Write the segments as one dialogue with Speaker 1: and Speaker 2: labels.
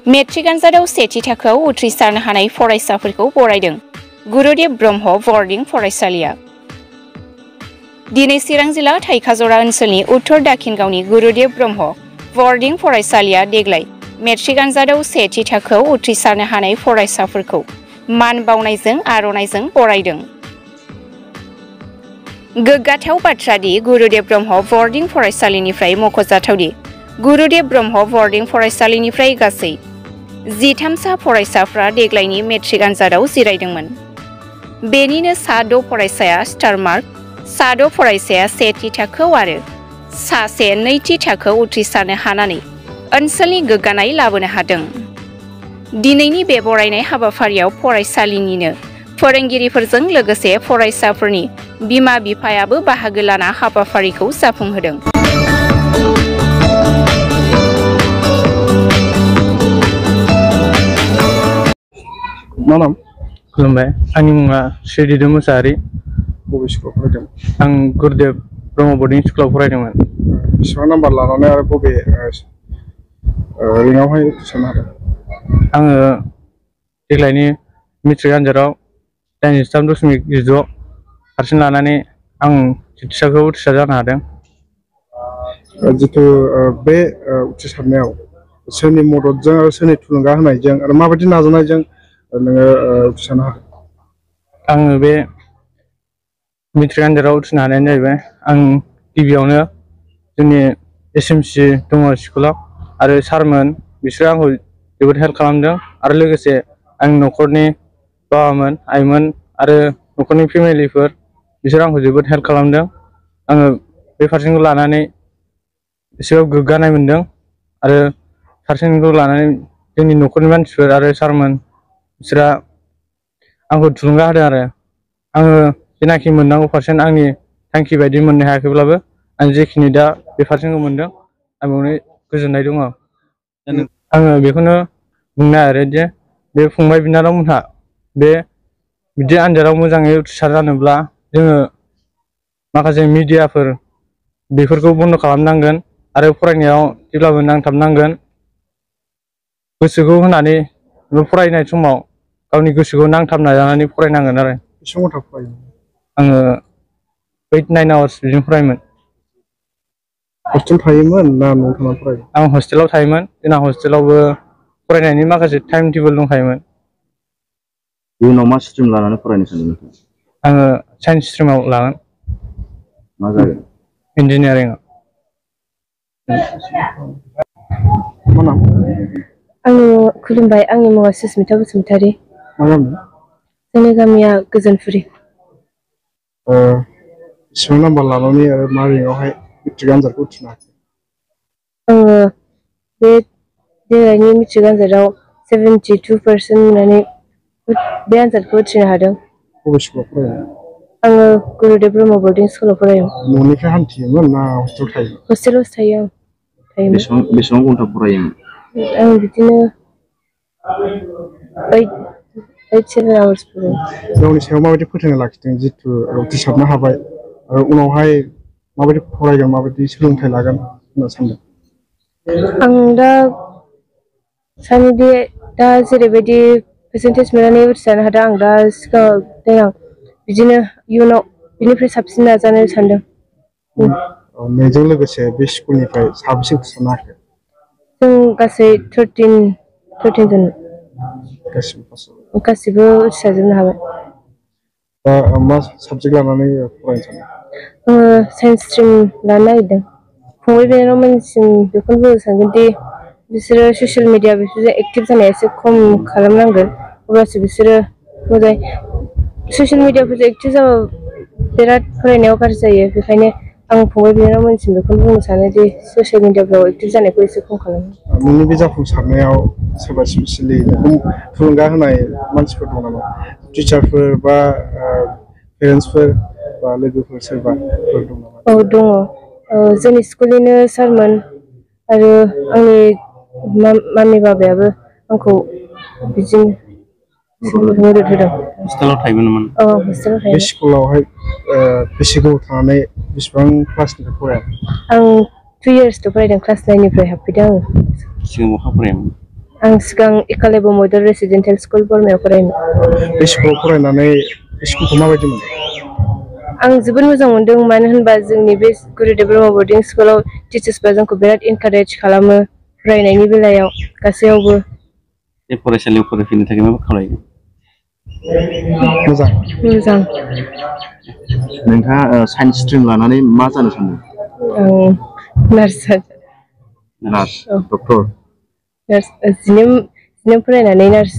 Speaker 1: Matric आनजादाव सेथि थाखोआव उथ्रिसारनो हानाय फरायसाफोरखौ बरायदों गुरुदेव ब्रह्म बर्डिं फरायसालिया। दिनै चिरां जिल्ला थाइखाजरा ओनसोलनि उत्तर दाखिनगावनि गुरुदेव ब्रह्म बर्डिं फरायसालिया देग्लाय मेट्रिक आनजादाव सेथि थाखोआव उथ्रिसारनो हानाय फरायसाफोरखौ मान बावनायजों आर'नाइजों बरायदों। गोग्गाथाव बाथ्रा दि गुरुदेव ब्रह्म बर्डिं फरायसालिनिफ्राय मख'जाथावदि गुरुदेव ब्रह्म बर्डिं फरायसालिनिफ्राय गासै 13सा फरायसाफ्रा देग्लायनि मेट्रिक आनजादाव जिरायदोंमोन। बेनिनो सा 6 फरायसाया स्टार मार्क, सा 6 फरायसाया सेथि थाखोआव आरो सासे नैथि थाखोआव उथ्रिसारनो हानानै ओनसोलनि गोग्गानाय लाबोनो हादों। दिनैनि बे बरायनाय हाबाफारियाव फरायसालिनिनो फोरोंगिरिफोरजों लोगोसे फरायसाफोरनि बिमा-बिफायाबो बाहागो लाना हाबाफारिखौ जाफुंहोदों।
Speaker 2: मा नाम?
Speaker 3: खुलुमबाय, आंनि मुङा श्रीदिद मुसाहारि।
Speaker 2: बबे स्कुलाव फरायदों?
Speaker 3: आं गुरुदेव ब्रह्म बर्डिं स्कुलाव फरायदोंमोन।
Speaker 2: बेसेबां नाम्बार लानानै आरो बबे रेंकआवहाय उथ्रिसारनो हादों?
Speaker 3: आङो देग्लायनि मेट्रिक आनजादाव 83.6 पारसेन्ट लानानै आं सेथि थाखोआव उथ्रिसार जानो हादों।
Speaker 2: जितु बे उथ्रिसारनायाव सोरनि मददजों आरो सोरनि थुलुंगा होनायजों आरो माबायदि नाजानायजों नोङो उथ्रिसारनो हादों?
Speaker 3: आङो बे मेट्रिक आनजादाव उथ्रिनो हानायानो जाहैबाय आं गिबियावनो जोंनि SMC दङ स्कुलाव आरो सारमोन बिसोरो आंखौ जोबोद हेल्प खालामदों आरो लोगोसे आंनि न'खरनि बाबामोन, आइमोन आरो न'खरनि फेमिलिफोर बिसोर आंखौ जोबोद हेल्प खालामदों। आङो बे पारसेन्टखौ लानानै एसेबाबो गोग्गानाय मोनदों आरो पारसेन्टखौ लानानै जोंनि न'खरनि मानसिफोर आरो सारमोन बिसोरा आंखौ थुलुंगा होदों आरो आङो जेनाखि मोननांगौ पारसेन्ट आंनि थांखि बायदि मोननो हायाखैब्लाबो आं जेखिनि दा बे पारसेन्टखौ मोनदों आं बेयावनो गोजोननाय दङ। आङो बेखौनो बुंनो नागिरो जे बे फंबाय बिनानावमोनहा बे बिदि आनजादाव मोजाङै उथ्रिसार जानोब्ला जोङो माखासे मिडियाफोर बेफोरखौ बन्द' खालामनांगोन आरो फरायनायाव जेब्लाबो नांथाबनांगोन। गोसोखौ होनानै फरायनाय समाव गावनि गोसोखौ नांथाब नाजानानै फरायनांगोन आरो।
Speaker 2: बेसेबां घन्टा फरायो?
Speaker 3: आङो 8-9 आवार्स बिदिनो फरायोमोन।
Speaker 2: हस्टेल थायोमोन ना न'आव थानानै फरायो?
Speaker 3: आं हस्टेलाव थायोमोन। जोंना हस्टेलावबो फरायनायनि माखासे टाइम टेबोल दंखायोमोन।
Speaker 4: इयुनाव मा स्ट्रिम लानानै फरायनो सानदों नोंथाङा?
Speaker 3: आङो साइन्स स्ट्रिमाव लागोन।
Speaker 4: मा जागोन?
Speaker 3: इन्जिनियारिं।
Speaker 2: मा नाम?
Speaker 5: खुलुमबाय, आंनि मुङा सुस्मिता बसुमतारी।
Speaker 2: मा गामि?
Speaker 5: जोंनि गामिया गोजोनफुरि।
Speaker 2: बेसेबां नाम्बार लानानै आरो मा रेंकआवहाय मेट्रिक आनजादखौ उथ्रिनो हाखो?
Speaker 5: आङो बे देग्लायनि मेट्रिक आनजादाव 72% मोननानै बे आनजादखौ उथ्रिनो हादों।
Speaker 2: बबे स्कुलाव फरायो?
Speaker 5: आङो गुरुदेव ब्रह्म बर्डिं स्कुलाव फरायोमोन।
Speaker 2: न'निफ्राय हान्थियोमोन ना हस्टेलाव थायो?
Speaker 5: हस्टेलावसो थायो आं।
Speaker 4: बेसेबां घन्टा फरायोमोन?
Speaker 5: आं बिदिनो 8-7 आवार्स फरायो।
Speaker 2: गावनि सायाव माबायदि फोथायनाय लाखिदों जितु उथ्रिसारनो हाबाय आरो उनावहाय माबायदि फरायगोन माबायदि सोलोंथाइ लागोन होनना सानदों?
Speaker 5: आं दा सानोदि दा जेरैबायदि पारसेन्टेज मोननानै उथ्रिसारनो हादों आं दा सिगाङाव बिदिनो इयुनाव बिनिफ्राय साबसिन नाजानो सानदों।
Speaker 2: नोंजों लोगोसे बे स्कुलनिफ्राय साबेसे उथ्रिसारनो हाखो?
Speaker 5: जों गासै 13 जन गासिबो उथ्रिसारजोबनो हाबाय।
Speaker 2: दा मा साबजेक्ट लानानै फरायनो सानदों?
Speaker 5: आङो साइन्स स्ट्रिम लानो नागिरदों। फंबाय बिनानावमोननिसिम बेखौनो बुंनो सानगोन दि बिसोरो ससियेल मिडिया बेफोरजों एक्टिभ जानाया एसे खम खालामनांगोन, अब्लासो बिसोरो मोजां ससियेल मिडियाफोरजों एक्टिभ जाबा बिराद फरायनायाव गाज्रि जायो। बेखायनो आं फंबाय बिनानावमोननिसिम बेखौनो बुंनो सानो दि ससियेल मिडियाफ्राव एक्टिभ जानायखौ एसे खम खालामो।
Speaker 2: नोंनि बे जाफुंसारनायाव सोरबा स्पेसियेलि थुलुंगा होनाय मानसिफोर दं नामा? टिचारफोर बा पेरेन्टसफोर बा लोगोफोर सोरबाफोर दं नामा?
Speaker 5: औ दङ। जोंनि स्कुलनिनो सारमोन आरो आंनि मामि बाबायाबो आंखौ बिदिनो मदद होदों।
Speaker 4: हस्टेलाव थायोमोन नामा?
Speaker 5: औ, हस्टेलाव थायोमोन।
Speaker 2: बे स्कुलावहाय बेसे गोबाव थानानै बेसेबां क्लासनिफ्राय फराया?
Speaker 5: आं 2 इयार्सल' फरायदों, क्लास 9 निफ्राय हाबफैदों आङो।
Speaker 4: सिगाङाव बहा फरायामोन?
Speaker 5: आं सिगां एकालेबो मडेल रेसिडेन्सियेल स्कुल बरमायाव फरायोमोन।
Speaker 2: बे स्कुलाव फरायनानै स्कुलखौ माबायदि मोनो?
Speaker 5: आं जोबोद मोजां मोनदों, मानो होनबा जोंनि बे गुरुदेव ब्रह्म बर्डिं स्कुलाव टिचार्सफ्रा जोंखौ बिराद इनकारेज खालामो फरायनायनि बेलायाव गासैयावबो।
Speaker 4: बे फरायसालियाव फरायफैनो थाखाय मा खालायो?
Speaker 2: मोजां।
Speaker 5: मोजां।
Speaker 4: नोंथाङा साइन्स स्ट्रिम लानानै मा जानो सानदों?
Speaker 5: आं नार्स।
Speaker 4: Nurse, doctor.
Speaker 5: नार्स, जिनेम फरायनानै नार्स।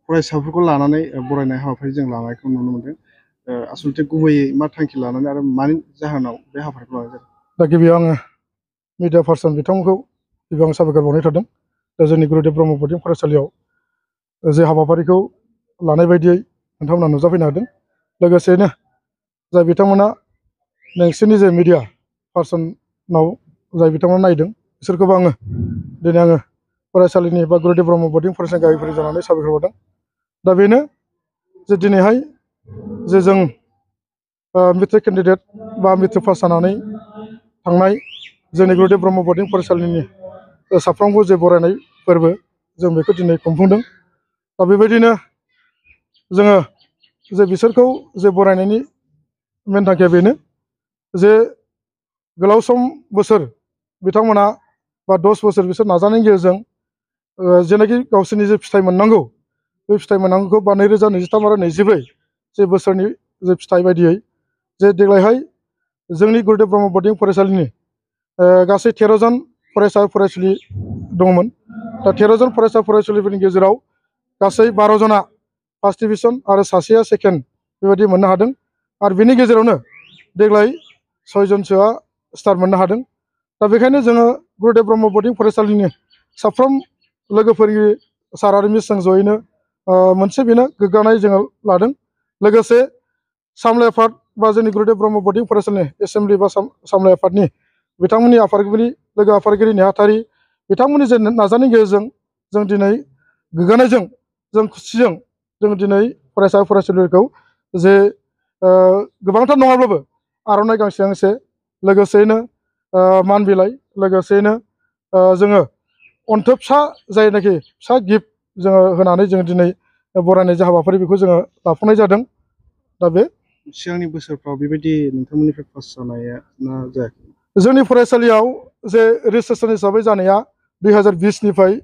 Speaker 2: फरायसाफोरखौ लानानै बरायनाय हाबाफारि जों लानायखौ नुनो मोनदों। आसलथे गुबैयै मा थांखि लानानै आरो मानि जाहोनाव बे हाबाफारिखौ लानाय जादों?
Speaker 6: दा गिबियाव आङो मिडिया पार्सन बिथांमोनखौ गिबियाव आं साबायखर बावनाय थादों। दा जोंनि गुरुदेव ब्रह्म बर्डिं फरायसालियाव जे हाबाफारिखौ लानाय बायदियै नोंथांमोना नुजाफैनो हादों। लोगोसेनो जाय बिथांमोना नोंसोरनि जे मिडिया पार्सनाव जाय बिथांमोना नायदों बिसोरखौबो दिनै आङो फरायसालिनि बा गुरुदेव ब्रह्म बर्डिं फरायसालि गाहायफोर जानानै साबायखर बावदों। दा बेनो जे दिनैहाय जे जों मेट्रिक केन्डिडेट बा मेट्रिक पास जानानै थांनाय जोंनि गुरुदेव ब्रह्म बर्डिं फरायसालिनि साफ्रोमबो जे बरायनाय फोरबो जों बेखौ दिनै खुंफुंदों। दा बेबायदिनो जोङो जे बिसोरखौ जे बरायनायनि मेन थांखिया बेनो जे गोलाव सम बोसोर बिथांमोना बा 10 बोसोर बिसोर नाजानायनि गेजेरजों जेनाखि गावसोरनि जे फिथाइ मोननांगौ बे फिथाइ मोननांगौखौ बा 2023 आरो 2024 जे बोसोरनि जे फिथाइ बायदियै जे देग्लायहाय जोंनि गुरुदेव ब्रह्म बर्डिं फरायसालिनि गासै 13 जन फरायसा फरायसुलि दंमोन। दा 13 जन फरायसा फरायसुलिफोरनि गेजेराव गासै 12 जना फार्स्ट डिभिजन आरो सासेया सेकेन्ड बेबायदि मोननो हादों। आरो बिनि गेजेरावनो देग्लाय 6 जनसोआ स्टार मोननो हादों। दा बेखायनो जोङो गुरुदेव ब्रह्म बर्डिं फरायसालिनि साफ्रोम लोगोफोरनि सार आरो मिसजों जयैनो मोनसे बेनो गोग्गानाय जोङो लादों। लोगोसे सामलाय आफाद बा जोंनि गुरुदेव ब्रह्म बर्डिं फरायसालिनि एसेम्बलि बा सामलाय आफादनि बिथांमोननि आफादगिरि लोगो आफादगिरि नेहाथारि बिथांमोननि जे नाजानायनि गेजेरजों जों दिनै गोग्गानायजों जों खुसिजों जों दिनै फरायसा फरायसुलिफोरखौ जे गोबांथार नङाब्लाबो आर'नाइ गांसे गांसे लोगोसेयैनो मान बिलाइ लोगोसेयैनो जोङो अन्थोब फिसा जायनाखि फिसा गिफ्ट जोङो होनानै जों दिनै बरायनाय जे हाबाफारि बेखौ जोङो लाफुंनाय जादों। दा बे
Speaker 2: सिगांनि बोसोरफ्राव बेबायदि नोंथांमोननिफ्राय पास जानाया ना जायाखै?
Speaker 6: जोंनि फरायसालियाव जे रेजिस्ट्रेसन हिसाबै जानाया 2020 निफ्राय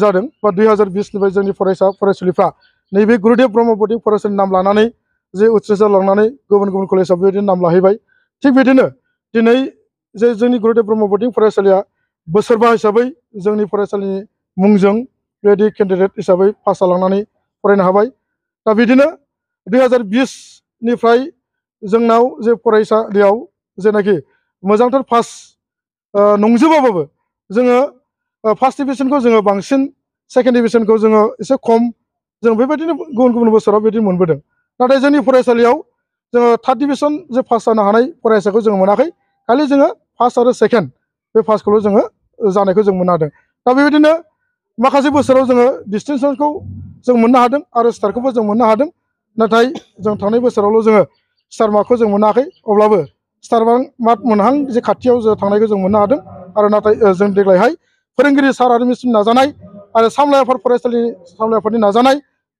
Speaker 6: जादों बा 2020 निफ्राय जोंनि फरायसा फरायसुलिफ्रा नैबे गुरुदेव ब्रह्म बर्डिं फरायसालिनि नाम लानानै जे उथ्रिसारलांनानै गुबुन गुबुन कलेजाव बेबायदिनो नाम लाहैबाय। थिग बिदिनो दिनै जे जोंनि गुरुदेव ब्रह्म बर्डिं फरायसालिया बोसोरबा हिसाबै जोंनि फरायसालिनि मुंजों बेबायदि केन्डिडेट हिसाबै पास जालांनानै फरायनो हाबाय। दा बिदिनो 2020 निफ्राय जोंनाव जे फरायसालियाव जेनाखि मोजांथार पास नंजोबाबाबो जोङो फार्स्ट डिभिजनखौ जोङो बांसिन सेकेन्ड डिभिजनखौ जोङो एसे खम जों बेबायदिनो गुबुन गुबुन बोसोराव बिदि मोनबोदों। नाथाय जोंनि फरायसालियाव जोङो थार्ड डिभिजन जे पास जानो हानाय फरायसाखौ जोङो मोनाखै। खालि जोङो फार्स्ट आरो सेकेन्ड बे पासखौल' जोङो जानायखौ जों मोननो हादों। दा बेबायदिनो माखासे बोसोराव जोङो डिस्टिंसनखौ जों मोननो हादों आरो स्टारखौबो जों मोननो हादों। नाथाय जों थांनाय बोसोरावल' जोङो स्टार मार्कखौ जों मोनाखै। अब्लाबो स्टार मार्क मोनहां जे खाथियाव जों थांनायखौ जों मोननो हादों। आरो नाथाय जों देग्लायहाय फोरोंगिरि सार आरो मिसनि नाजानाय आरो सामलाय आफाद फरायसालिनि सामलाय आफादनि नाजानाय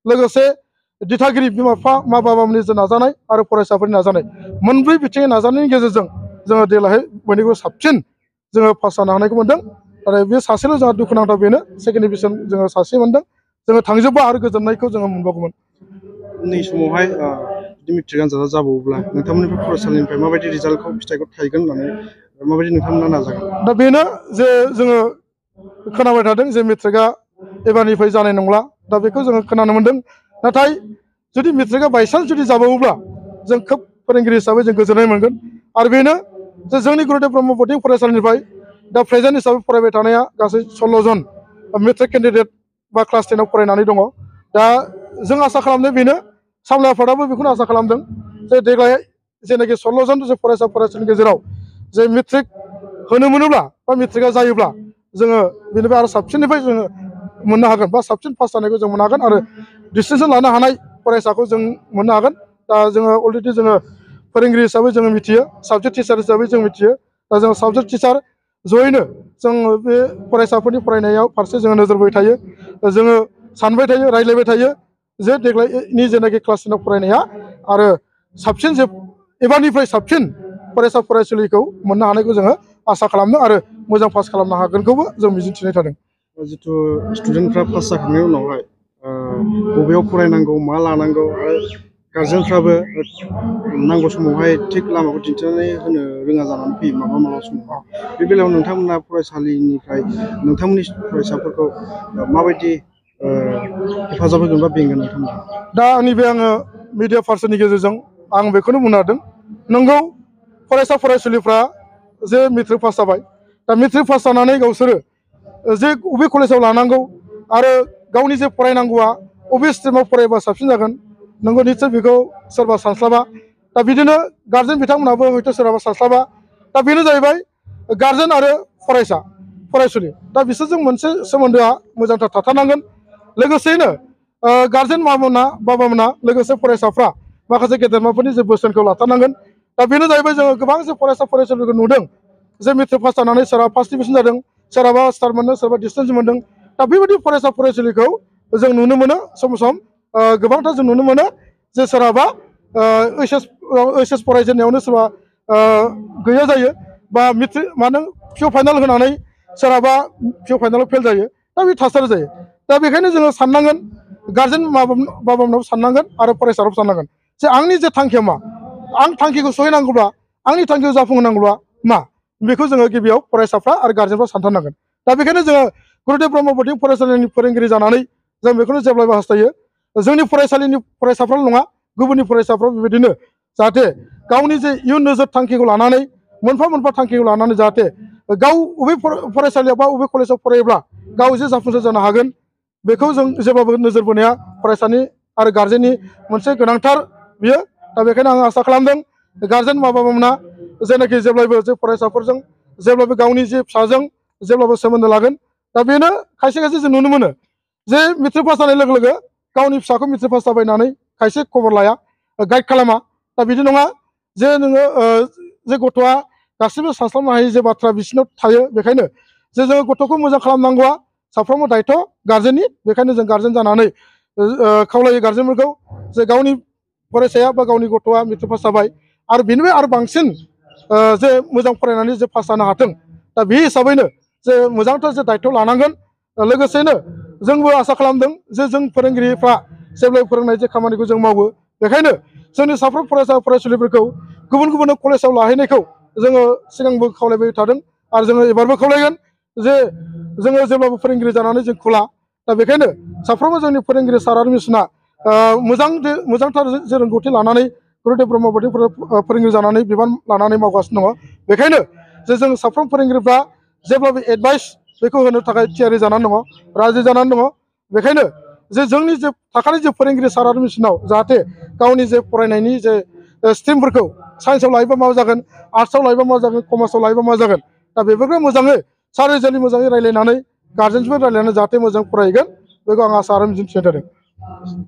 Speaker 6: लोगोसे दिथागिरि बिमा बिफा मा बाबामोननि जे नाजानाय आरो फरायसाफोरनि नाजानाय मोनब्रै बिथिंनि नाजानायनि गेजेरजों जोङो देग्लायहाय बयनिख्रुइबो साबसिन जोङो पास जानो हानायखौ मोनदों। आरो बे सासेल' जोंहा दुखुनांथाव बेनो सेकेन्ड डिभिजन जोङो सासे मोनदों। जोङो थांजोबबा आरो गोजोननायखौ जोङो मोनबावगौमोन।
Speaker 2: उननि समावहाय जुदि मेट्रिक आनजादा जाबावोब्ला नोंथांमोननिफ्राय फरायसालिनिफ्राय माबायदि रिजाल्टखौ फिथाइखौ थायगोन होननानै माबायदि नोंथांमोना नाजागोन?
Speaker 6: दा बेनो जे जोङो खोनाबाय थादों जे मेट्रिकआ एबारनिफ्राय जानाय नंला। दा बेखौ जोङो खोनानो मोनदों। नाथाय जुदि मेट्रिकआ बायसान्स जुदि जाबावोब्ला जों खोब फोरोंगिरि हिसाबै जों गोजोननाय मोनगोन। आरो बेनो जे जोंनि गुरुदेव ब्रह्म बर्डिं फरायसालिनिफ्राय दा प्रेजेन्ट हिसाबै फरायबाय थानाया गासै 16 जन मेट्रिक केन्डिडेट बा क्लास 10आव फरायनानै दङ। दा जों आसा खालामनाय बेनो सामलाय आफादाबो बेखौनो आसा खालामदों जे देग्लाय जेनाखि 16 जन जे फरायसा फरायसुलिनि गेजेराव जे मेट्रिक होनो मोनोब्ला बा मेट्रिकआ जायोब्ला जोङो बेनिफ्राय आरो साबसिननिफ्राय जोङो मोननो हागोन बा साबसिन पास जानायखौ जों मोननो हागोन आरो डिस्टिंसन लानो हानाय फरायसाखौ जों मोननो हागोन। दा जोङो अलरेडि जोङो फोरोंगिरि हिसाबै जोङो मिथियो, साबजेक्ट टिचार हिसाबै जों मिथियो। दा जों साबजेक्ट टिचार जयैनो जों बे फरायसाफोरनि फरायनायाव फारसे जोङो नोजोर होबाय थायो जोङो सानबाय थायो रायज्लायबाय थायो जे देग्लायनि जेनाखि क्लास 10 फरायनाया आरो साबसिन एबारनिफ्राय साबसिन फरायसा फरायसुलिखौ मोननो हानायखौ जोङो आसा खालामदों आरो मोजां पास खालामनो हागोनखौबो जों मिजिंथिनाय थादों
Speaker 2: जिथु स्टुडेन्टफ्रा पास जाखांनायनि उनावहाय बबेयाव फरायनांगौ मा लानांगौ आरो गार्जेनफ्राबो नांगौ समावहाय थिग लामाखौ दिन्थिनानै होनो रोङा जानानै फैयो माब्लाबा समाव बे बेलायाव नोंथांमोना फरायसालिनिफ्राय नोंथांमोननि फरायसाफोरखौ माबायदि हेफाजाब होगोन बा बेंगोन नोंथांमोना
Speaker 6: दा आङो मिडिया पार्सननि गेजेरजों आं बेखौनो बुंनो हादों नंगौ फरायसा फरायसुलिफ्रा जे मेट्रिक पास जाबाय दा मेट्रिक पास जानानै गावसोरो जे बबे कलेजाव लानांगौ आरो गावनि जे फरायनांगौआ बबे स्ट्रिमाव फरायबा साबसिन जागोन नंगौ निस्सय बेखौ सोरबा सानस्लाबा दा बिदिनो गार्जेन बिथांमोनाबो हयथ' सोरहाबा सानस्लाबा दा बेनो जाहैबाय गार्जेन आरो फरायसा फरायसुलि दा बिसोरजों मोनसे सोमोन्दोआ मोजांथार थाथारनांगोन लोगोसेयैनो गार्जेन बाबामोना लोगोसे फरायसाफ्रा माखासे गेदेरमाफोरनि जे बोसोनखौ लाथारनांगोन दा बेनो जाहैबाय जोङो गोबां जे फरायसा फरायसुलिफोरखौ नुदों जे मेट्रिक पास जानानै सोरबा फार्स्ट डिभिजन जादों सोरहाबा स्टार मोनदों सोरबा डिस्टिंसन मोनदों दा बेबायदि फरायसा फरायसुलिखौ जों नुनो मोनो सम सम गोबांथार जों नुनो मोनो जे सोरहाबा ओइस एस फरायजेननायावनो सोरबा गैया जायो बा मेट्रिक मानो पिअ फाइनाल होनानै सोरहाबा पिअ फाइनालाव फेल जायो दा बे थासारि जायो दा बेखायनो जोङो साननांगोन गार्जेन बाबामोनाबो साननांगोन आरो फरायसाफ्राबो साननांगोन जे आंनि जे थांखिया मा आं थांखिखौ सहैनांगौब्ला आंनि थांखिखौ जाफुंहोनांगौब्ला मा बेखौ जोङो गिबियाव फरायसाफ्रा आरो गार्जेनफ्रा सानथारनांगोन दा बेखायनो जोङो गुरुदेब ब्रह्म बरदिं फरायसालिनि फोरोंगिरि जानानै जों बेखौनो जेब्लायबो हास्थायो जोंनि फरायसालिनि फरायसाफ्राल' नङा गुबुननि फरायसाफ्रा बेबायदिनो जाहाथे गावनि जे इयुन नोजोर थांखिखौ लानानै मोनफा मोनफा थांखिखौ लानानै जाहाथे गाव बबे फरायसालियाव बा बबे कलेजाव फरायोब्ला गाव जे जाफुंसार जानो हागोन बेखौ जों जेब्लाबो नोजोर बोनाया फरायसानि आरो गार्जेननि मोनसे गोनांथार बियो दा बेखायनो आं आसा खालामदों गार्जेन बाबामोना जेनाखि जेब्लायबो जे फरायसाफोरजों जेब्लाबो गावनि जे फिसाजों जेब्लाबो सोमोन्दो लागोन दा बेनो खायसे खायसे जों नुनो मोनो जे मेट्रिक पास जानाय लोगो लोगो गावनि फिसाखौ मेट्रिक पास जाबाय होननानै खायसे खबर लाया गाइड खालामा दा बिदि नङा जे नोङो जे गथ'आ गासिबो सानस्लाबनो हायै जे बाथ्रा बिसिनाव थायो बेखायनो जे जोङो गथ'खौ मोजां खालामनांगौआ साफ्रोमबो दायथ' गार्जेननि बेखायनो जों गार्जेन जानानै खावलायो गार्जेनफोरखौ जे गावनि फरायसाया बा गावनि गथ'आ मेट्रिक पास जाबाय आरो बेनिफ्राय आरो बांसिन जे मोजां फरायनानै जे पास जानो हाथों दा बे हिसाबैनो जे मोजांथार जे दायथ' लानांगोन लोगोसेनो जोंबो आसा खालामदों जे जों फोरोंगिरिफ्रा जेब्लायबो फोरोंनाय जे खामानिखौ जों मावो बेखायनो जोंनि साफ्रोम फरायसा फरायसुलिफोरखौ गुबुन गुबुन कलेजाव लाहैनायखौ जोङो सिगांबो खावलायबाय थादों आरो जोङो एबारबो खावलायगोन जे जोङो जेब्लाबो फोरोंगिरि जानानै जों खुला दा बेखायनो साफ्रोमबो जोंनि फोरोंगिरि सार आरो मिसना मोजांथार जे रोंगौथि लानानै गुरुदेब ब्रह्म बरदिं फोरोंगिरि जानानै बिबान लानानै मावगासिनो दङ बेखायनो जे जों साफ्रोम फोरोंगिरिफ्रा जेब्लाबो एडभाइस बेखौ होनो थाखाय थियारि जानानै दङ राजि जानानै दङ बेखायनो जे जोंनि जे थाखानाय जे फोरोंगिरि सार आरो मिसनाव जाहाथे गावनि जे फरायनायनि जे स्ट्रिमफोरखौ साइन्सआव लायोबा मा जागोन आर्ट्सआव लायोबा मा जागोन कमार्सआव लायोबा मा जागोन दा बेफोरखौ मोजाङै सारिजोंनि मोजाङै रायज्लायनानै गार्जेनजों रायज्लायनानै जाहाथे मोजां फरायगोन बेखौ आं आसा आरो मिजिंथिनाय थादों